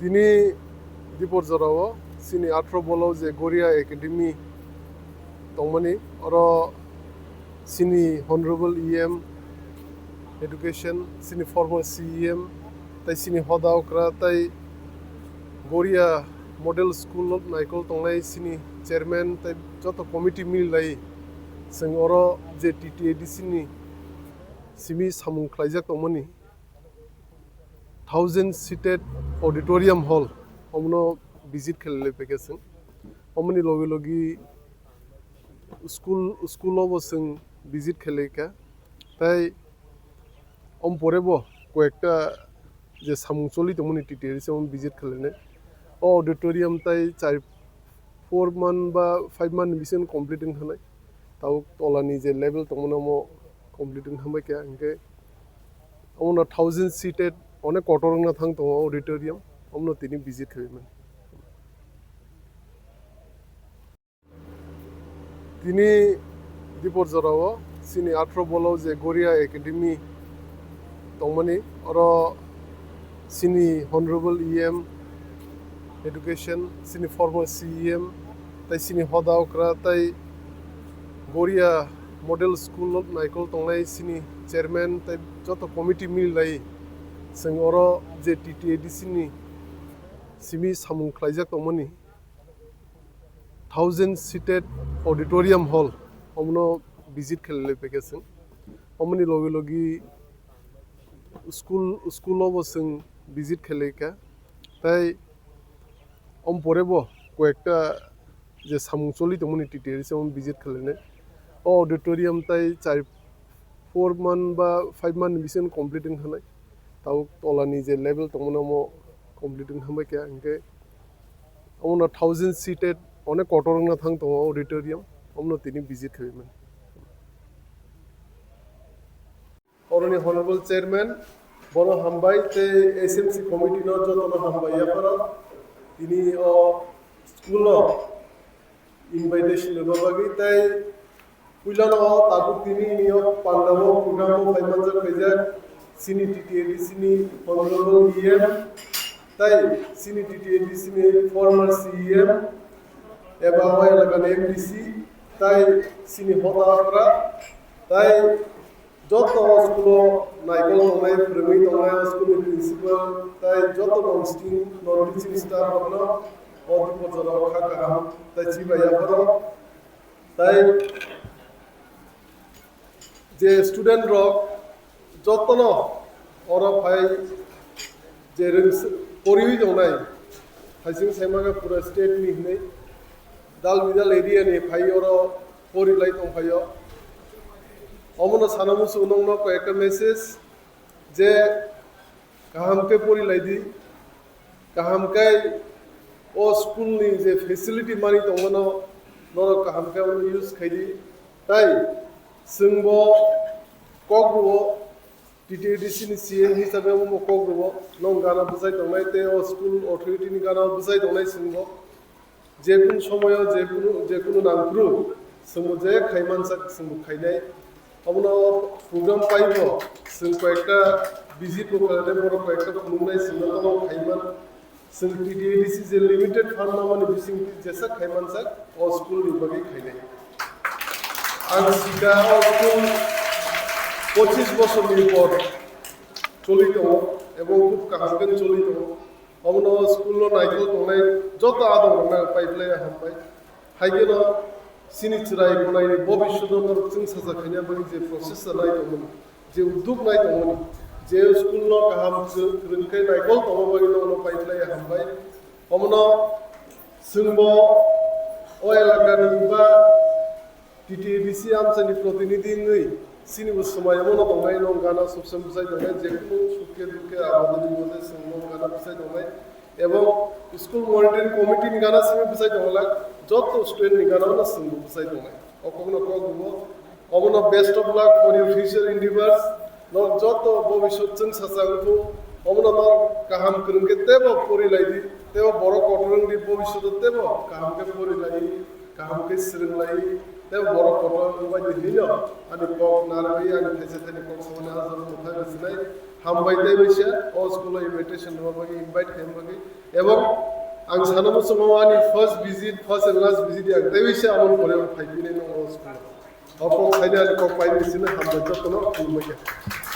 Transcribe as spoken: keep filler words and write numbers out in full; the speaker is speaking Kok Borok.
Tini Dipor jorao chini athro bolo je Goria Academy tongmani, oro chini Honorable E M Education, chini former C E M, tai chini hoda okra, tai Goria Model School naikol tongnai chini chairman, tai joto committee mililai chwng oro je T T A D C ni simi samung khlaijak tongmani thousand seated auditorium hall, omono visit khlailai paikha chwng. Omoni logi logi school, school o bo chwng visit khlaikha. Tai om pore bo koyekta je samung choli tongmani T T A D C omo visit khlainai. O auditorium tai char, four month ba five month ni bisingo complete wng thanai. Tabuk tolani je level tongmani omo complete wng thanbai kha, hinkhe omono thousand seated onek kotor wngna thang tongo auditorium, omono tini visit khlaimani. Tini Dipor jorao chini athro bolo je Goria Academy tongmani, oro chini Honorable E M Education, chini former C E M, tai chini hoda okra, tai Goria Model School naikol tongnai chini chairman, tai joto committee mililai chwng oro je T T A D C ni simi samung khlaijak tongmani thousand seated auditorium hall, omono visit khlailai paikha chwng. Omoni logi logi school, school o bo chwng visit khlaikha. Tai om pore bo koyekta je samung choli tongmani T T A D C omo visit khlainai. O auditorium tai char, four month ba five month ni bisingo complete wng thanai. Tabuk tolani je level tongmani omo complete wng thanbai kha, hinkhe omono thousand seated onek kotor wngna thang tongo auditorium, omono tini visit khlaimani. Oroni Honorable Chairman, bono hambai tei S M C committee no jotono hambai yapharo. Tini o school o invitation rwna bagwi tei puilano tabuk tini ni o pandao program o phaimanjak khaijak chini T T A D C ni Honorable E M tei chini T T A D C ni former C E M eba o elakani M D C tei chini hoda okra tei joto o school o naikol tongnai, phwrwngwi tongnai o school ni principal tei joto non teaching, non teaching staff rokno o Dipor jorao kha kaham tei chibai yapharo. Tei je student rok jotono oro phai je rwng-, poriwi tongnai, phaising saimaka pura state ni hinwi dal bidal area ni phai oro pori lai tong phaio. Omono sana muchung nokno koi ekta message je kaham khe pori lai di, kaham khe o school ni je facility mani tongmano norok kaham khe use khai di. Tai chwngbo kok rwo, T T A D C ni C M hisabe omo kok rwo, nong gana bwsai tongnai tei o school authority ni gana bwsai tongnai chwngbo. Jekunu somoyo jekunu, jekunu nangphuru chwngbo je khaimansak chwngbo khainai. Omono program paibo chwng koyekta visit bo khlainai, borok koyekta phunuknai chwngno tamo khaiman. Chwng T T A D C je limited fund namani bisingtwi jesa khaimansak o school ni bagwi khainai. Ang sika o school pochis bosorni por choli tongo, ebong khub kaham khe choli tongo. Omono school no naikol tongnai joto adong rokno paiplai hambai. Haikhe no chini chwrai khonai ni bobiswt no norok chwng sacha khaina bagwi je process chanai tongmani, je udduk nai tongmani, je school no kaham kwrwng khe naikol tongma bagwi no paiplai hambai. Omono chwngbo o elaka ni ba T T A D C amchaini protinidhi wngwi chini bo swmai omono tongnai, nong gana subsem bwsai tongnai, jekunu sukhe dukhe aboni mode chwng nong gana bwsai tongnai, ebong school monitoring committee ni gana simi bwsai tonglak, joto student ni gana no chwng bo bwsai tongnai. O kokno kok rwo, omono best of luck for your future endeavors. Norok joto bobiswt chwng sacha wngkhu, omono norok kaham kwrwng khe teibo pori lai di, teibo borok kotor wng di, bobiswt o teibo kaham khe pori lai, kaham khe swrwng lai, teibo borok kotor wng bai di hinwi no ani kok narwgwi ani thaisa thaini kok samani ah jora mwthang rwchinai. Hambai tei bisa o school o invitation rwma bagwi, invite khaima bagwi. Ebong ang sana muchungo ani first visit, first and last visit ang tei bisa amon pore phai pini no o school. O kok saida ani kok pai ni sini hambai jotono khulumbai kha.